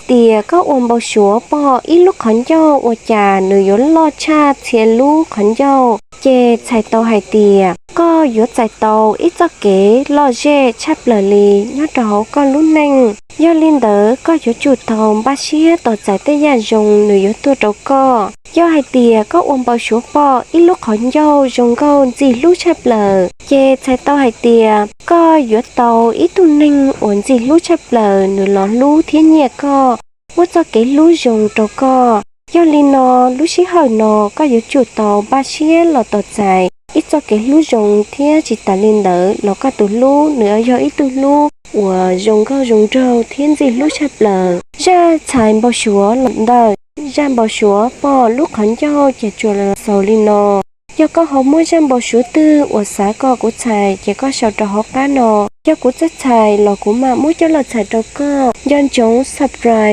tias koj ua npau suav pom ib lub qhov ncauj ua cas nws yuav loj tshaj txhia lub qhov ncauj, ces txhais tau hais tias koj yuav txais tau ib txoj kev lom zem tshaj plaws li nyob rau hauv koj lub neej. Yog li ntawd koj yuav tsum tau npaj siab tos txais tej yam zoo nws yuav tuaj rau koj. Yog hais tias koj ua npau suav pom ib lub qhov ncauj zoo nkauj ntxim hlub tshaj plaws, ces txhais tau hais tias koj yuav tau ib tug neeg uas ntxim hlub tshaj plaws nws los hlub thiab nyiam koj, muab txoj kev hlub zoo rau koj. Yog li no, lub sij hawm no koj yuav tsum tau npaj siab los tos txais ib txoj kev hlub zoo thiab tsis tas li ntawd los koj tus hlub nws yog ib tug hlub uas zoo nkauj zoo nraug thiab ntxim hlub tshaj plaws. Zaj txhais npau suav los ntawm zaj npau suav pom lub qhov ncauj ces tsuas los xaus li no. Yog koj ho muaj zaj npau suav twg uas xav kom kuv txhais ces koj sau rau hauv qab no. Yog kuv txawj txhais los kuv mam muab coj los txhais rau koj. Nco ntsoov subscribe